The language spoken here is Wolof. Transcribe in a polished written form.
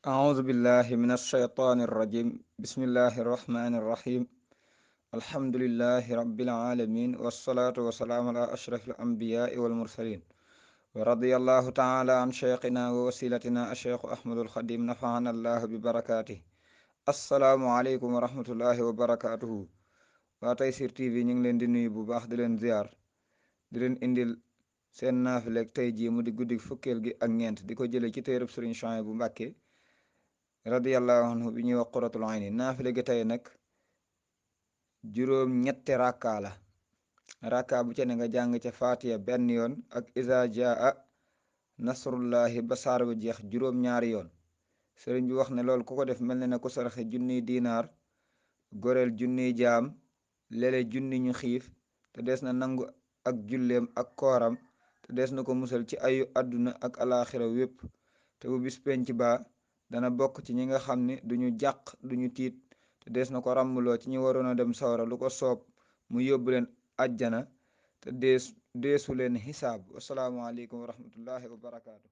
أعوذ بالله من الشيطان الرجيم بسم الله الرحمن الرحيم الحمد لله رب العالمين والصلاة والسلام على أشرف الأنبياء والمرسلين ورضي الله تعالى عن شيخنا ووسيلتنا الشيخ أحمد الخديم نفعنا الله ببركاته السلام عليكم ورحمة الله وبركاته waa Tayssir TV ñu ngi leen di nuyu bu baax di leen ziar di leen indil seen naafileeg tey jii mu di guddi fukkeel gi ak ñeent di ko jële ci téereb Sëriñ Suhaybu bu Mbàkke radiyallahu anhu bi ñuy wax quratul ayni naafile gi tey nag juróom ñetti rakka bu ca ne nga jàng ca faatiya benn yoon ak iza jaa nasrullahi ba saar ba jeex juróom ñaari yoon sëriñ bi wax ne loolu ku ko def mel ne na ku saraxe junniy diinaar goreel junniy jaam lele junni ñu xiif te des na nangu ak julleem ak kooram te des na ko musal ci ayu àdduna ak alaaxira wépp te bu bis penc ba dana bokk ci ñi nga xam ne duñu jàq duñu tiit te des na ko ràmmuloo ci ñi waroon a dem sawara lu ko soob mu yóbbu leen àjjana te deesu leen xisaab wasalaamualeykum wa rahmatullahi wa barakaatu.